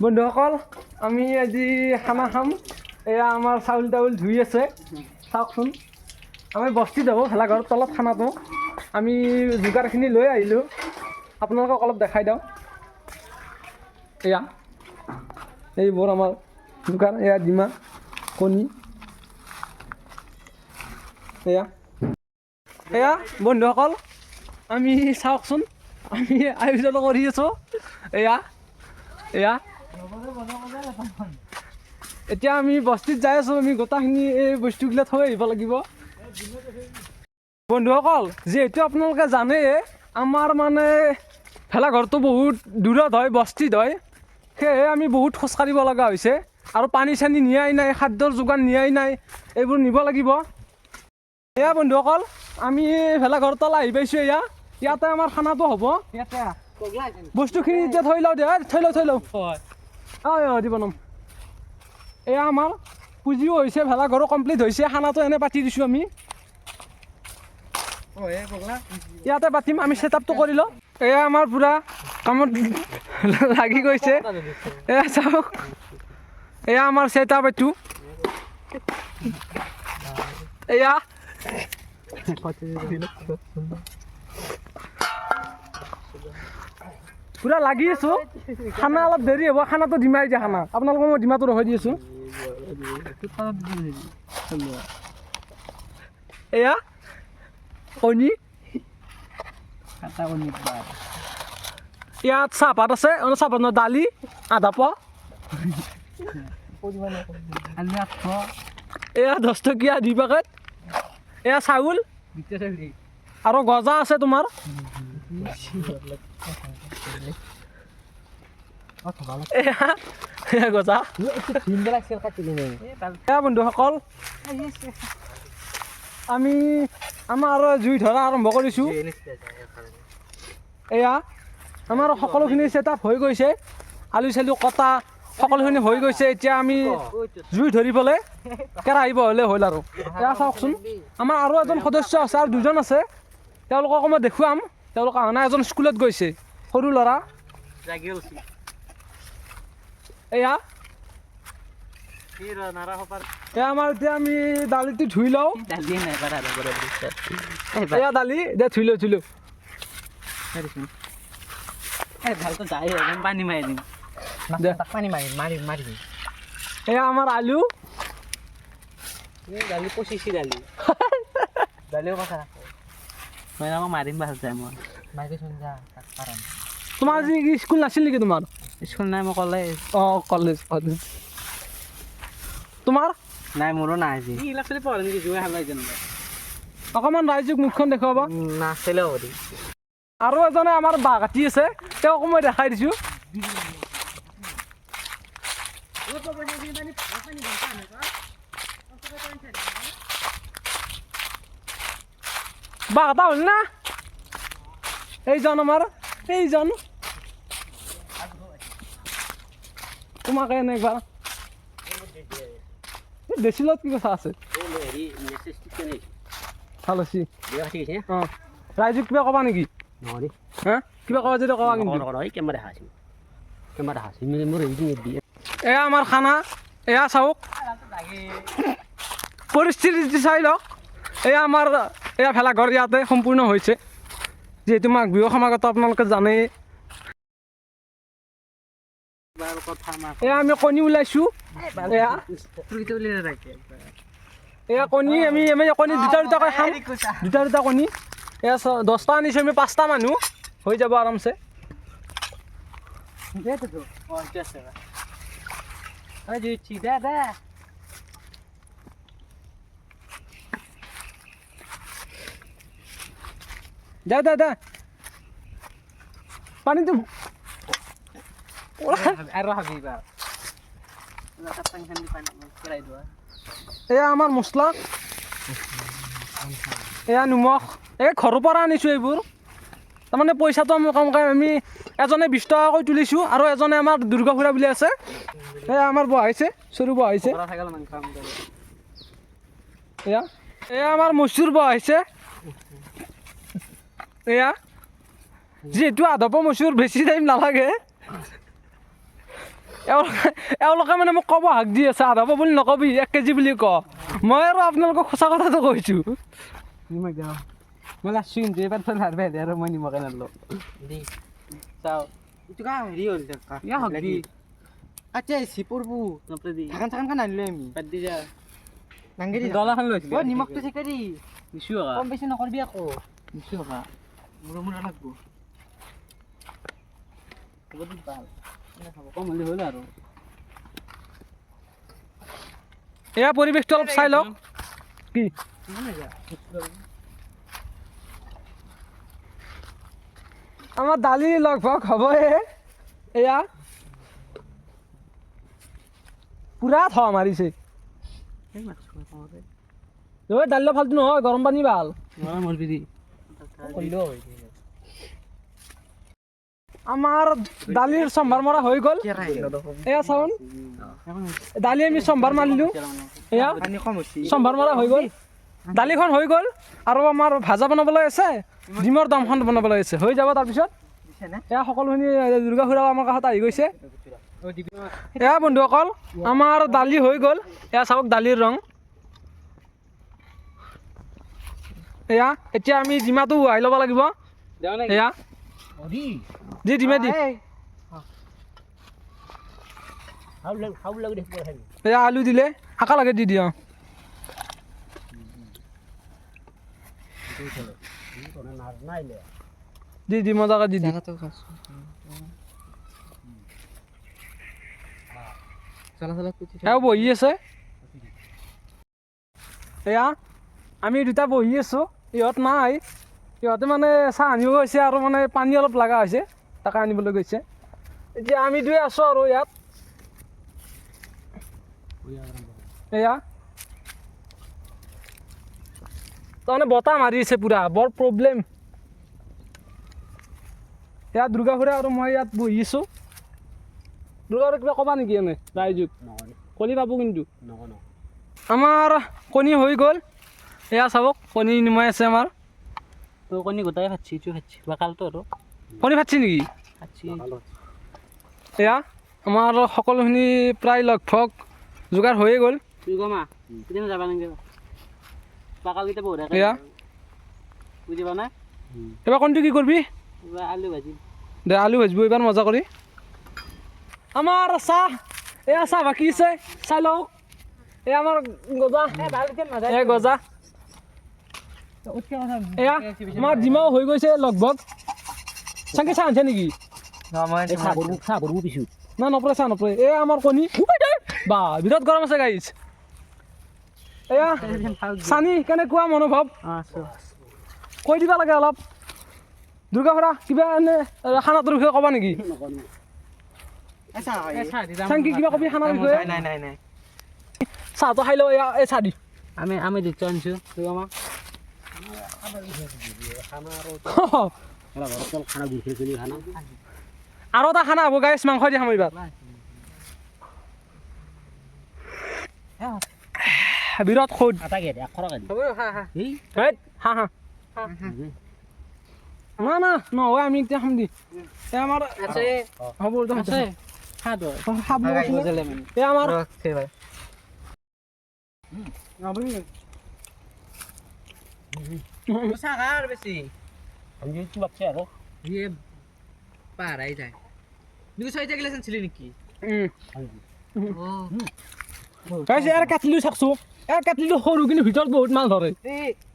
বন্ধুসকল, আমি আজি খানা খাম। এয়া আমাৰ চাউল তাউল ধুই আছে, চাওকচোন। আমি বস্তিত হ'ব, ভেলাঘৰৰ তলত খানাটো। আমি যোগাৰখিনি লৈ আহিলোঁ, আপোনালোকক অলপ দেখাই দিওঁ। এয়া এইবোৰ আমাৰ যোগাৰ। এয়া ডিমা, কণী। এয়া এয়া বন্ধুসকল, আমি চাওকচোন, আমি আয়োজন কৰি আছোঁ। এয়া এয়া এতিয়া আমি বস্তিত যাই আছোঁ। আমি গোটেইখিনি এই বস্তুবিলাক থৈ আহিব লাগিব। বন্ধুসকল, যিহেতু আপোনালোকে জানেই, আমাৰ মানে ভেলাঘৰটো বহুত দূৰত হয়, বস্তিত হয়, সেয়েহে আমি বহুত খোজকাঢ়িব লগা হৈছে আৰু পানী চানী নিয়াই নাই, খাদ্যৰ যোগান নিয়াই নাই, এইবোৰ নিব লাগিব। এয়া বন্ধুসকল, আমি ভেলাঘৰ তল আহি পাইছোঁ। এয়া ইয়াতে আমাৰ খানাটো হ'ব। বস্তুখিনি এতিয়া থৈ লওঁ দে, থৈ লওঁ, থৈ লওঁ। অঁ অঁ দিব নম। এয়া আমাৰ পুঁজিও হৈছে, ভেলাঘৰো কমপ্লিট হৈছে। খানাটো এনে পাতি দিছোঁ আমি। ইয়াতে পাতিম আমি, ছেট আপটো কৰি লওঁ। এয়া আমাৰ পূৰা কামত লাগি গৈছে। এয়া চাওক, এয়া আমাৰ ছেট আপ এইটো। এয়া পূৰা লাগি আছোঁ। খানা অলপ দেৰি হ'ব, খানাটো ডিমাই দিয়া খানা। আপোনালোকক মই ডিমাটো ৰখাই দি আছোঁ। এয়া কণী, ইয়াত চাহপাত আছে, চাহপাত নহয়, দালি আধা পোৱা। এয়া 10 টকীয়া 2 পেকেট। এয়া চাউল আৰু গজা আছে তোমাৰ। এয়া এয়া গজা। এয়া বন্ধুসকল, আমি আমাৰ জুই ধৰা আৰম্ভ কৰিছোঁ। এয়া আমাৰ সকলোখিনি ছেট আপ হৈ গৈছে, আলু চালু কটা সকলোখিনি হৈ গৈছে। এতিয়া আমি জুই ধৰি পেলাই কেৰাহী বহালে হ'ল আৰু। এয়া চাওকচোন, আমাৰ আৰু এজন সদস্য আছে আৰু দুজন আছে, তেওঁলোককো মই দেখুৱাম। তেওঁলোক অহা নাই, এজন স্কুলত গৈছে, সৰু ল'ৰা। এয়া এয়া আমাৰ এতিয়া আমি দালিটো ধুই লওঁ। এয়া দালি এতিয়া ধুই লওঁ, ধুই লওঁ। পানী মাৰি দিম। দে। পানী মাৰি মাৰি মাৰি। এয়া আমাৰ আলু। দালি পচিছি, দালি দালিও কথা মই আকৌ মাৰিম বাছ যায় মই। তোমাৰ আজি কি স্কুল নাছিল নেকি তোমাৰ? স্কুল নাই, মই কলেজ। অঁ, কলেজ, কলেজ তোমাৰ? নাই, মোৰো নাই আজি। অকণমান ৰাইজক মুখখন দেখুৱাবা। নাছিলে হ'ব দি। আৰু এজনে আমাৰ বাঁহ কাটি আছে, তেওঁকো মই দেখাই দিছোঁ। বাঁহ কটা হ'ল না? এইজন আমাৰ, এইজন তোমাকে এনে একবাৰ দেখিলত কি কথা আছে, ভাল হৈছে। অঁ, ৰাইজক কিবা ক'বা নেকি? হা, কিবা ক'বা যদি ক'বা কিন্তু। এয়া আমাৰ খানা। এয়া চাওক, পৰিস্থিতি চাই লওক। এয়া আমাৰ এয়া ভেলাঘৰ ইয়াতে সম্পূৰ্ণ হৈছে। যিহেতু মাঘ বিহু সমাগত, আপোনালোকে জানেই। এয়া আমি কণী ওলাইছোঁ। এয়া এয়া কণী, আমি আমি কণী দুটা দুটাকৈ খাম, দুটা দুটা কণী। এয়া 10টা আনিছোঁ, আমি 5টা মানুহ হৈ যাব আৰামছে। দে দে দে পানীটো। এয়া আমাৰ মছলা, এয়া নিমখ, এই ঘৰৰ পৰা আনিছোঁ এইবোৰ। তাৰমানে পইচাটো আমি কমকৈ, আমি এজনে 20 টকাকৈ তুলিছোঁ আৰু এজনে আমাৰ দুৰ্গা খুৰা বুলি আছে, এয়া আমাৰ বহাইছে, চৰু বহাইছে। এয়া এয়া আমাৰ মচুৰ বহাইছে। এয়া যিহেতু আধা পোৱা মচুৰ, বেছি টাইম নালাগে। এওঁলোকে মানে মোক ক'ব হাক দি আছে, আধা পোৱা বুলি নকবি, 1 কেজি বুলি ক। মই আৰু আপোনালোকক সঁচা কথাটো কৈছোঁ। নিমখ দিওঁ। মই লাগছো কিন্তু এইবাৰ তই লাৰবে আৰু মই নিমখে নাললো। দি চাওঁ। এইটো কা হেৰি হ'ল। ইয়া হক দি। আচ্ছা, এচি পৰবো। নপৰে দি। ঢাকান চাকানখন আনিলো আমি। বাদ দি যা। নাংগে দি। ডলাখন লৈছিলি। অ, নিমখটো চেকে দি। দিছো আকা। কম বেছি নকৰবি আকৌ। দিছো আকা। মূৰে মূৰে লাগব। হ'ব দি, ভাল কম হ'লে হ'ল আৰু। এয়া পৰিৱেশটো অলপ চাই লওক কি। আমাৰ দালি লগভগ হ'বয়ে। এয়া পূৰা থ মাৰিছে। ঐ, দালি ফাল্টু নহয়, গৰম পানী ভাল। মৰবি দি। আমাৰ দালিৰ চম্ভাৰ মৰা হৈ গ'ল। এয়া চাউন, দালি আমি চম্ভাৰ মাৰিলোঁ। এয়া পানী কম হৈছে। চম্ভাৰ মৰা হৈ গ'ল, দালিখন হৈ গ'ল আৰু আমাৰ ভাজা বনাবলৈ আছে, ডিমৰ দমখন বনাবলৈ আছে, হৈ যাব তাৰপিছত। দিছে নে? এয়া সকলোখিনি, দুৰ্গা খুৰাও আমাৰ কাষত আহি গৈছে। এয়া বন্ধুসকল, আমাৰ দালি হৈ গ'ল। এয়া চাওক দালিৰ ৰং। এয়া এতিয়া আমি ডিমাটো উহাই ল'ব লাগিব। এয়া দি, ডিমে দি। এয়া আলু দিলে একেলগে দি দিওঁ। দি দি, মজাকে দি দি। এওঁ বহি আছে। এয়া আমি দুটা বহি আছোঁ, ইহঁত নাই। ইহঁতে মানে চাহ আনিব গৈছে আৰু মানে পানী অলপ লগা হৈছে, তাকে আনিবলৈ গৈছে। এতিয়া আমি দুই আছোঁ আৰু ইয়াত। এয়া তাৰমানে বতাহ মাৰি আছে পূৰা, বৰ প্ৰব্লেম। ইয়াত দুৰ্গা খুৰা আৰু মই ইয়াত বহি আছোঁ। দুৰ্গা খুৰা, কিবা ক'বা নেকি এনে ৰাইজক? কলি পাব কিন্তু। আমাৰ কণী হৈ গ'ল। এয়া চাওক, কণী নুমাই আছে আমাৰ। তোৰ কণী গোটাই ফাটছি, ইটো ফাটছি বাকালটো আৰু। কণী ফাটছি নেকি? ফাটছি। এয়া আমাৰ সকলোখিনি প্ৰায় লগভগ যোগাৰ হৈয়ে গ'ল। তুই গমা কেতিয়া যাবা নেকি? বাকালকেইটা বঢ়িয়াকে। এয়া। বুজি পাৱ না? এইবাৰ কণীটো কি কৰিবি? এইবাৰ আলু ভাজি। দে, আলু ভাজিব এইবাৰ মজা কৰি। আমাৰ চাহ, এয়া চাহ বাকী আছে, চাই লওক। এয়া আমাৰ গজা, এয়া গজা। এয়া আমাৰ ডিমাও হৈ গৈছে লগভগ। চাংকে চাহ আনিছে নেকি? না, নপৰে, চাহ নপৰে। এয়া আমাৰ কণী বা বিৰাট গৰম আছে গাইজ। এয়া চানি, কেনেকুৱা মনোভাৱ? আছো। কৈ দিবা লাগে অলপ। দুৰ্গা খুৰা, কিবা এনে খানাটোৰ বিষয়ে ক'বা নেকি? চাংকি, কিবা কবি খানাৰ বিষয়ে? নাই নাই নাই। চাহটো খাই লওঁ। এয়া এই চাহ দি। আমি দুটা আনিছো, তুই গমা। আৰু এটা খানা হ'ব গাইছ, মাংস দি খাম এইবাৰ। বিৰাট সোৱাদ। হেইত, হা হা, না না, নহয়, আমি এতিয়া খাম দি। এই আমাৰ আছে। হ'ব। আছে, খা তই। খাব। এই আমাৰ ভাই। চাহ বেছি। ইয়ে পাহাৰাই যায়। দুই ছয়টা গিলাচ আনছিলি নেকি? গাইছ, ইয়াৰ কেটলিটো চাকচো। ইয়াৰ কেটলিটো সৰু, কিন্তু ভিতৰত বহুত মাল ধৰে।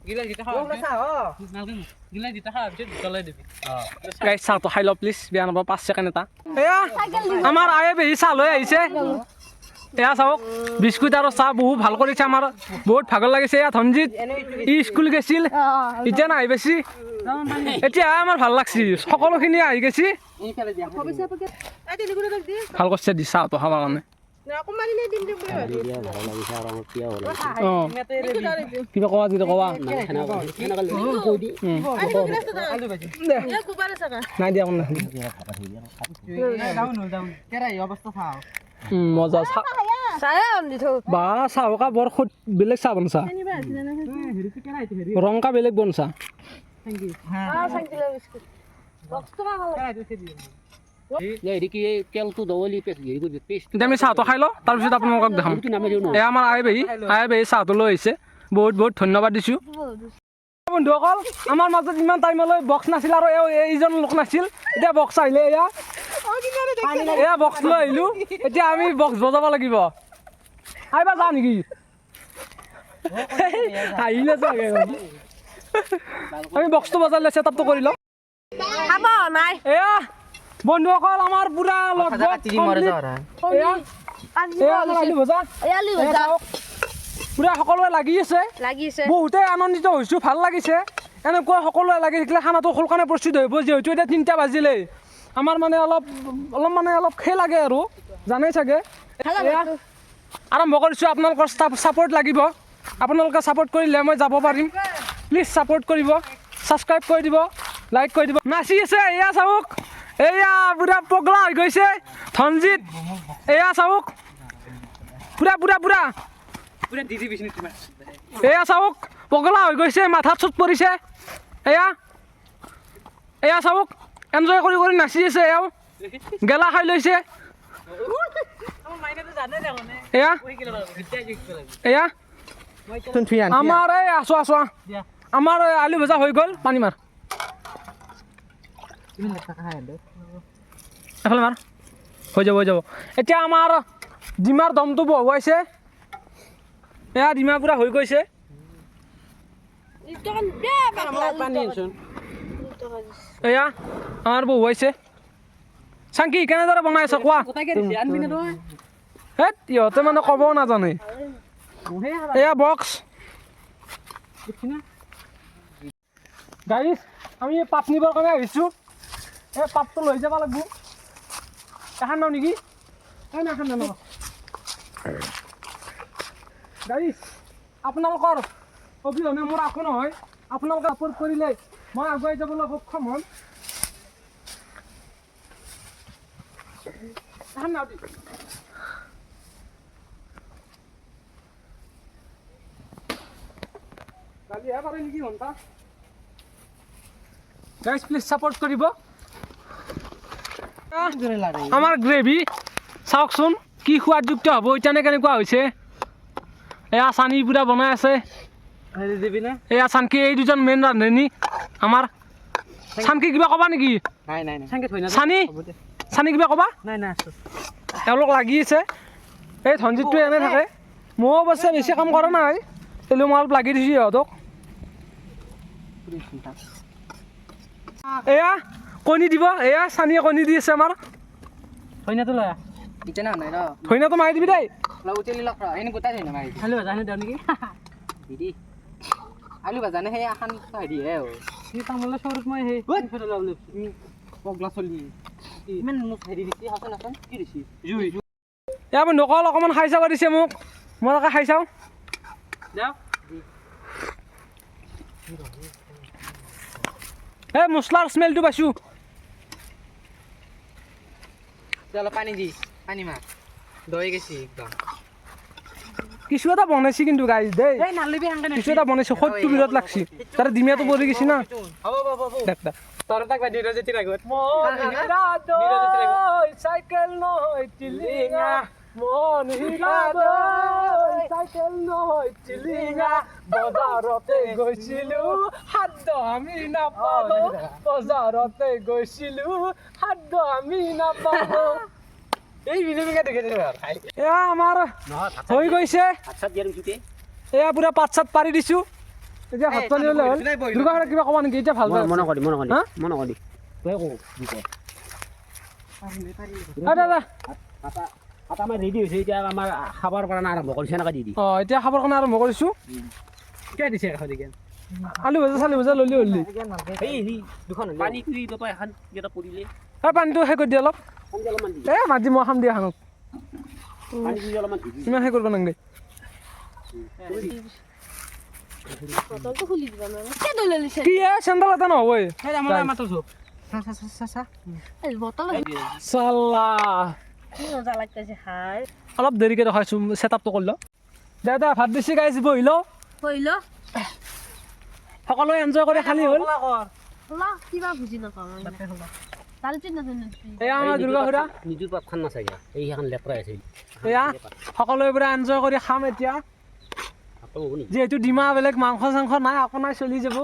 গিলাচ কেইটা খাৱা, গিলাচ কেইটা খোৱাৰ পিছত জ্বলাই দিবি। গাইছ, চাহটো খাই লওঁ প্লিজ, বেয়া নাপাব 5 ছেকেণ্ড এটা। এয়া আমাৰ আয়ে পেহী চাহ লৈ আহিছে। এয়া চাওক, বিস্কুট আৰু চাহ বহুত ভাল কৰিছে। আমাৰ বহুত ভাগৰ লাগিছে। এয়া ধনজিত, ই স্কুল গৈছিল, এতিয়া নাহি বেছি। এতিয়া আমাৰ ভাল লাগছি, সকলোখিনি আহি গৈছি। ভাল কৰিছে দি চাহটো খাবৰ কাৰণে। অঁ, কিবা কোৱা যদি কোৱা। দে। নাই দিয়া, কোনো নাই। মজা চাহ বা চাহকা বৰ সোৱাদ। বেলেগ চাহ বনছা, ৰংকা বেলেগ বনছা। হেৰি কি, এই তেলটো দৱলি পেষ্ট হেৰি কৰি পেষ্ট। এতিয়া আমি চাহটো খাই লওঁ, তাৰপিছত আপোনালোকক দেখাম। এইটো নামাই দিওঁ ন। এয়া আমাৰ আই বাহী, আই বাহী চাহটো লৈ আহিছে। বহুত বহুত ধন্যবাদ দিছোঁ। বন্ধুসকল, আমাৰ মাজত ইমান টাইমলৈ বক্স নাছিল আৰু এইজন লোক নাছিল। এতিয়া বক্স আহিলে। এয়া এয়া বক্স লৈ আহিলোঁ। এতিয়া আমি বক্স বজাব লাগিব। আহিবা যা নেকি? আহিলে চাগে। আমি বক্সটো বজালে ছেট আপটো কৰি লওঁ। খাব নাই। এয়া বন্ধুসকল, আমাৰ পুৰা লগ। এয়া এয়া আমাৰ আলু ভজা। আলু এয়া ভজা। চাওক, পুৰা সকলোৱে লাগি আছে। লাগিছে। বহুতেই আনন্দিত হৈছোঁ, ভাল লাগিছে। এনেকুৱা সকলোৱে লাগি থাকিলে খানাটো সোনকালে প্ৰস্তুত হৈ হ'ব। যিহেতু এতিয়া 3টা বাজিলেই, আমাৰ মানে অলপ অলপ মানে অলপ সেই লাগে আৰু জানেই চাগে। এয়া আৰম্ভ কৰিছোঁ। আপোনালোকৰ ছাপৰ্ট লাগিব। আপোনালোকে ছাপৰ্ট কৰিলে মই যাব পাৰিম। প্লিজ ছাপৰ্ট কৰিব, ছাবস্ক্ৰাইব কৰি দিব, লাইক কৰি দিব। নাচি আছে। এয়া চাওক, এয়া পুৰা পগলা হৈ গৈছে ধনজিত। এয়া চাওক, পুৰা পুৰা পুৰা। এয়া চাওক, পগলা হৈ গৈছে, মাথাত চোট পৰিছে। এয়া এয়া চাওক, এনজয় কৰি কৰি নাচি আছে। এয়াও গেলা খাই লৈছে। এয়া এয়া আমাৰ এই আছো আছো। আমাৰ এই আলু ভজা হৈ গ'ল। পানী মাৰ, এফালে মাৰ। হৈ যাব, হৈ যাব। এতিয়া আমাৰ ডিমাৰ দমটো বহুৱাইছে। এয়া ডিমা পুৰা হৈ গৈছে। এয়া আমাৰ বহুৱাইছে। চাংকি, কেনেদৰে বনাই আছ কোৱা। হেত, ইহঁতে মানে ক'বও নাজানে। এয়া বক্স। গাইজ, আমি পাত নিবৰ কাৰণে আহিছোঁ। এই পাতটো লৈ যাব লাগিব। এখন নাও নেকি? এই নাই, এখন নাও। গাইজ, আপোনালোকৰ অবিহনে মোৰ একো নহয়। আপোনালোকে ছাপোৰ্ট কৰিলে মই আগুৱাই যাবলৈ সক্ষম হ'ম। এখন নাও দি। গালিহে পাৰে নেকি ঘণ্টা? গাইজ, প্লিজ ছাপোৰ্ট কৰিব। আমাৰ গ্ৰেভি চাওকচোন, কি সোৱাদযুক্ত হ'ব এতিয়ানে কেনেকুৱা হৈছে। এয়া চানি পুৰা বনাই আছে। দিবি না। এয়া চানকি, এই দুজন মেইন ৰান্ধনী আমাৰ। চানকি, কিবা ক'বা নেকি? নাই নাই নাই। চানি, চানি, কিবা ক'বা? নাই নাই, আছো। এওঁলোক লাগি আছে। এই ধনজিতটো এনে থাকে। ময়ো অৱশ্যে বেছি কাম কৰা নাই, তেলো মই অলপ লাগি দিছোঁ ইহঁতক। এয়া কণী দিব। এয়া চানীয়ে কণী দি আছে আমাৰ। ধইনাটো লৈ আহ। ইটা না নাই ৰ। ধইনাটো মাৰি দিবি দেই। ল, উতেলি লক ৰ, এনে গোটাই ধইনা মাৰি আলু ভাজা দিওঁ নেকি? দিদি। আলু ভাজা নে সেই এখন হেৰি হে। এই তামোলৰ চৰুত মই সেই পগলা চলি ইমান মোক হেৰি দিছি, সঁচা নাচোন কি দিছি। জুই। এয়া নকল অকণমান খাই চাব দিছে মোক। মই তাকে খাই চাওঁ। যাওঁ। এই মছলাৰ স্মেলটো পাইছোঁ। অলপ পানী দি, পানী মাৰ, দৈ গেছি একদম। কিছু এটা বনাইছি কিন্তু গাইজ দেই। এই নালিবি সেনকে। কিছু এটা বনাইছো, সোৱাদটো বিৰাট লাগছি। তাৰে ডিমিয়াটো পৰি গৈছি না। হ'ব হ'ব হ'ব। দেখ দেখ। তোৰ তাক বা নিৰজ্যোতিৰ আগত। চাইকেল নহয় টিলিঙা, মন হীৰা দৈ, চাইকেল নহয় টিলিঙা। বজাৰতে গৈছিলো, খাদ্য আমি নাপালো। বজাৰতে গৈছিলো, খাদ্য আমি নাপালো। এই বিজেপিকে দেখে। এয়া আমাৰ হৈ গৈছে। ভাত চাত দিয়াৰ পিছতে। এয়া পুৰা পাত চাত পাৰি দিছো। এতিয়া ভাত পানী হ'লে হ'ল। দুৰ্গা খুৰা, কিবা ক'বা নেকি? এতিয়া ভাল পাই। মনে কৰি, মনে কৰি। হা? মনে কৰি তই কওঁ। দাদা। ভাত আমাৰ ৰেডি হৈছে। এতিয়া আমাৰ খাবৰ কাৰণে আৰম্ভ কৰিছে, এনেকৈ দি দি। অঁ, এতিয়া খাবৰ কাৰণে আৰম্ভ কৰিছোঁ। কিয় দিছে এশ দিকে? আলু ভজা চালু ভজা ললি হলি। এই দুখন পানী তুই বাপা এখন কিবা পৰিলে। এই পানীটো সেই কৰি দি অলপ। পানী অলপমান দি। এ মাতি, মই খাম দিয়া খানক। পানী তুই অলপমান দি। ইমান সেই কৰিব নালাগে। বটলটো খুলি দিবা নোৱাৰে। কিয় দৌৰি লৈছে? কি এ চেণ্ডেল এটা নহ'ব এই। সেই আমাৰ মাতো চুপ। বটল। চাল্লা। কি মজা লাগতেছে খাই। অলপ দেৰিকৈ দেখাইছোঁ, ছেট আপটো কৰি লওঁ। দে দে, ভাত দিছি গাইজ, বহি লওঁ। কইল। সকলোৱে এনজয় কৰি খালি হ'ল। ল, কিবা বুজি নাপাওঁ। দালিটো নাজানো তুমি। এয়া আমাৰ দুৰ্গা খুৰা। নিজুৰ পাতখন নাচাগে, এই সেইখন লেতেৰা আছে। এয়া সকলোৱে পুৰা এনজয় কৰি খাম এতিয়া। আকৌ হ'ব নেকি? যিহেতু ডিমা বেলেগ মাংস চাংস নাই, আপোনাৰ চলি যাব।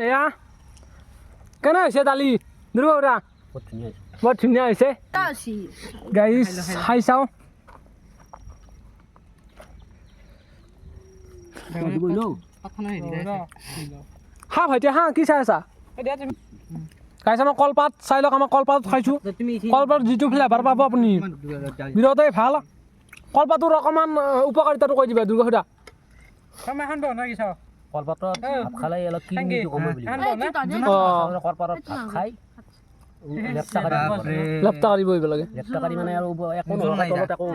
এয়া কেনে হৈছে দালি দুৰ্গা খুৰা? বহুত ধুনীয়া হৈছে। বৰ ধুনীয়া হৈছে। আছে। গাইজ, খাই চাওঁ। হা ভাইটি, হা কি চাই আছা? গাইছ, আমাৰ কলপাত চাই লওক, আমাৰ কলপাত খাইছোঁ। তুমি কলপাত যিটো ফ্লেভাৰ পাব আপুনি, বিৰাটেই ভাল। কলপাতটোৰ অকণমান উপকাৰিতাটো কৈ দিবা দুৰ্গা খুৰা। এখন বনাই কি চাওঁ। কলপাতত ভাত খালে অলপ কিডনীটো কমে বুলি কয়। অঁ। কলপাতত ভাত খাই লেপটা কাটি দিব লাগে। লেপটা কাটি বহিব লাগে। লেপটা কাটি মানে আৰু একো নোহোৱাকৈ, তলত একো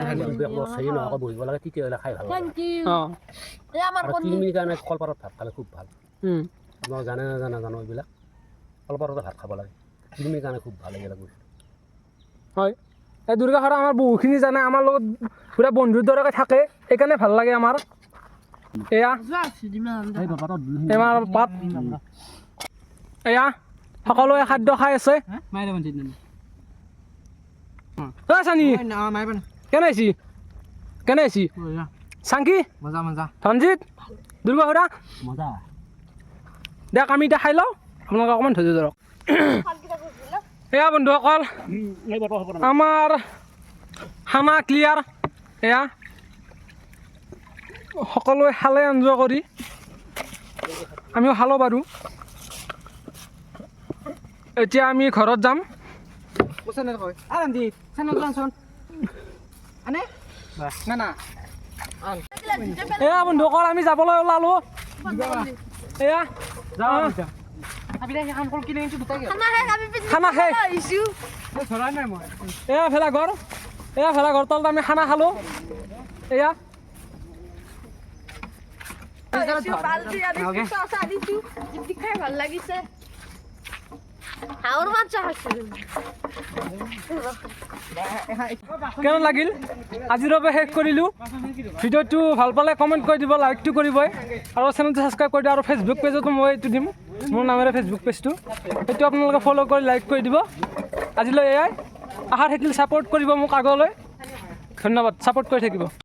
হেৰি নোহোৱাকৈ বহিব লাগে, তেতিয়াহ'লে খাই ভাল লাগে। Thank U. অঁ। এই আমাৰ আৰু কণী। কিডনীৰ কাৰণে কলপাতত ভাত খালে খুব ভাল। আপোনালোকে জানে নাজানে নাজানো, এইবিলাক কলপাততে ভাত খাব লাগে, কিডনীৰ কাৰণে খুব ভাল এইবিলাক বস্তু। হয়, এই দুৰ্গা খুৰা আমাৰ বহুখিনি জানে, আমাৰ লগত পুৰা বন্ধুৰ দৰেকৈ থাকে, সেইকাৰণে ভাল লাগে আমাৰ। এয়া আমাৰ পাত। এয়া সকলোৱে খাদ্য খাই আছে। মাইৰে বঞ্চিত। ঐ চানি, কেনে আহিছি, কেনে আহিছি চাংকি? মজা মজা। ধনজিত, দুৰ্গা খুৰা। মজা। দিয়ক, আমি এতিয়া খাই লওঁ, আপোনালোকে অকণমান ধৈৰ্য ধৰক। এয়া বন্ধুসকল, আমাৰ খানা ক্লিয়াৰ। এয়া সকলোৱে খালে এনজয় কৰি, আমিও খালোঁ বাৰু। এতিয়া আমি ঘৰত যাম। আৰাম দি চেনেলটো আনচোন, আনে না না। এয়া বন্ধুসকল, আমি যাবলৈ ওলালোঁ। এয়া খানা শেষ। আহিছো। ধৰা নাই মই। এয়া ভেলাঘৰ, এয়া ভেলাঘৰ তলত আমি খানা খালোঁ। এয়া বাল্টি আনিছো, আনিছো, খাই ভাল লাগিছে। হাঁহৰ মাংস খাইছো। কেনে লাগিল? আজিৰ বাবে শেষ কৰিলোঁ। ভিডিঅ'টো ভাল পালে কমেণ্ট কৰি দিব, লাইকটো কৰিবই আৰু চেনেলটো ছাবস্ক্ৰাইব কৰি দিব। আৰু ফেচবুক পেজতো মই এইটো দিম, মোৰ নামেৰে ফেচবুক পেজটো, সেইটো আপোনালোকে ফ'ল' কৰি লাইক কৰি দিব। আজিলৈ এয়াই। আশা থাকিল ছাপোৰ্ট কৰিব মোক আগলৈ। ধন্যবাদ, ছাপোৰ্ট কৰি থাকিব।